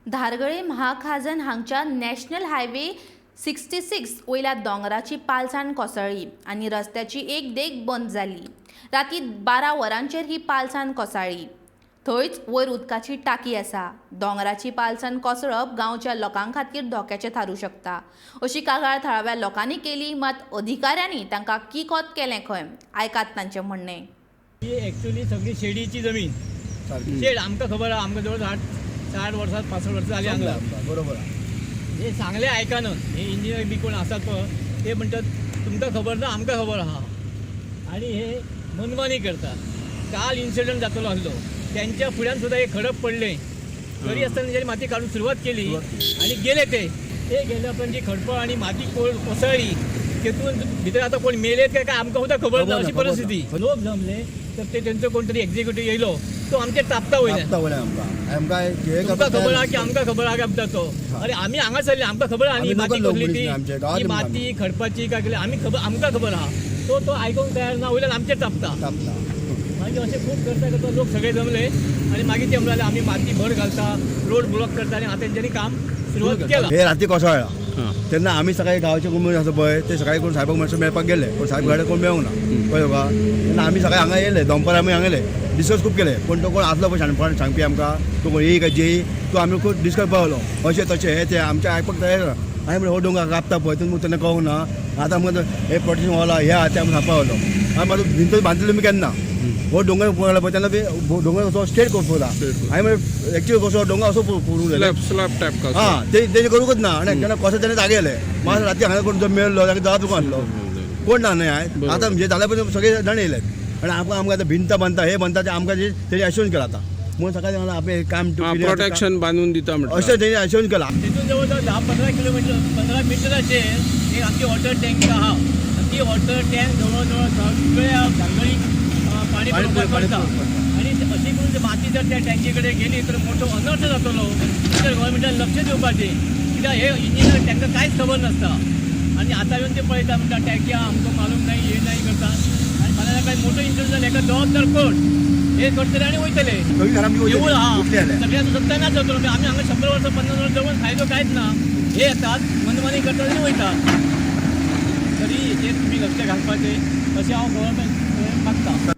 धारगळे महाखाजन हांगच्या national highway 66 वयल्या दोंगराची पालसाण कोसळ्ळी आनी रस्त्याची एक देग बंद जाली. राती 12 वरांचेर ही पालसाण कोसळ्ळी. थंयच वयर उदकाची टाकी आसा. दोंगराची पालसाण कोसळप गांवच्या लोकां खातीर धोक्याचें थारूं शकता अशी कागाळ थळाव्या लोकांनी केली. मात अधिकाऱ्यांनी तांकां किकोत केलें खंय. आयकात तांचें म्हणणें. ही ॲक्च्युली सगळी शेडीची जमीन. सारकी. शेड आमकां खबर आहा. आमकां जवळ 60 वर्सां, 65 वर्सां जाली हांगा. बरोबर आहा. हे सांगले आयकनात. हे इंजिनियर बी कोण आसात पळय, ते म्हणटात तुमकां खबर ना, आमकां खबर आहा आनी हे मनमानी करतात. काल इन्सिडंट जातलो आसलो, त्यांच्या फुड्यान सुद्दां एक खडप पडलें, तरी आसतना तेंच्यांनी माती काडून सुरवात केली आनी गेले ते. ते गेल्या उपरांत जी खडपां आनी माती कोसळ्ळी, तेतून भितर आतां कोण मेलेत काय काय आमकां सुद्दां खबर ना. खबर ना, अशी खबर ना. परिस्थिती. लोक जमले तर ते तेंचो कोण तरी एक्झिक्युटीव येयलो, तो आमचेर तापता वयल्यान. तापता वयल्यान आमकां आमकां हे तुमकां करपाक खबर आहा की आमकां खबर आहा काय म्हणटा तो. अरे, आमी हांगा सरले, आमकां खबर आहा न्ही. आमी माती लोकल लोक कसली मनीस ती न्ही, आमचे ती गांवांतले माती खडपाची काय केली, आमी खबर, आमकां खबर आहा. तो तो आयकोंक तयार ना, वयल्यान आमचेर तापता. तापता. मागीर अशें खूब करता करता लोक सगळे जमले आनी मागीर ते म्हणले आमी माती भर घालता, रोड ब्लॉक करता आनी आतां तेंच्यांनी काम सुरवात केला. हे राती कोसळ्ळा तेन्ना आमी सकाळी गांवचे कोण मनीस आसा पळय, ते सकाळी कोण साहेबाक मातशें मेळपाक गेले, पूण साहेब गाडे कोण मेळूंक ना, कळ्ळें तुका. तेन्ना आमी सकाळी हांगा येयले, दनपार आमी हांगा येयले, डिस्कस खूब केले. पूण तो कोण आसलो पळय शाणपण सांगपी आमकां, तो कोण येई काय जेई, तो आमी खूब डिस्कस पावलो. अशें तशें हें तें आमचें आयकपाक तयार ना. आमी म्हणलें हो दोंगर कापता पळय तेन्ना तेन्ना कळूंक ना. आतां आमकां हे प्रोटेक्शन वॉल आहा, हे आहा, तें आमकां सांगपा पावलो. आमी मातसो भिंत बांदतले तुमी केन्ना हो दोंगर पळयला पळय, तेन्ना ते दोंगर असो स्ट्रेट करपाक जाय. हांवें म्हणलें एक्चुअली कसो दोंगर असो पळोवंक जाय. स्लॅब स्लॅब टायप का? हा, ते तेजे करूंकच ना. आनी केन्ना कसो तेणे जागे येयले, म्हाका राती हांगा कोण जो मेळ्ळो ताका जाता तुका आहलो, कोण ना न्हय. आतां म्हणजे जाल्या पसून सगळे जाण येयले आनी आमकां आमकां आतां भिंत बांदता, हे बांदता, ते आमकां तेजें एश्योरन्स केलां. आतां म्हणून सकाळी सांगलां आपलें काम प्रोटेक्शन बांदून दिता अशें म्हटल्यार. तेजें एश्योरन्स केलां. तेतून जवळ जवळ 10-15 किलोमिटर, 15 मिटराचेर एक आमची वॉटर टँक आहा आनी ती वॉटर टँक जवळ जवळ सगळ्या धारगळीक पाणी पाणी पुरवठा पाणी करता. पुरवठा. आनी अशी करून जर माती जर त्या टँकी कडेन गेली तर मोठो अनर्थ जातलो. तर गव्हर्मेंटान लक्ष दिवपाचें, कित्याक हे इंजिनियर तांकां कांयच खबर नासता आनी आतां येवन ते पळयता, म्हणटा टँकी आहा, आमकां मालूम नाही, हे नाही करता. आनी फाल्यां काय मोठो इन्सिडंट जालो, हेका जबाबदार कोण? हे करतले आनी वयतले. सगळीं घरां आमची देवूळ आहा उठली जाल्यार सगळ्यांचो सत्यानाश जातलो. म्हणजे आमी हांगा 100 वर्सां, 50 वर्सां जगून फायदो कांयच ना. हे येतात, मनमानी करतात आनी वयतात. तरी हेचेर तुमी लक्ष घालपाचें अशें हांव गव्हर्मेंट मागता.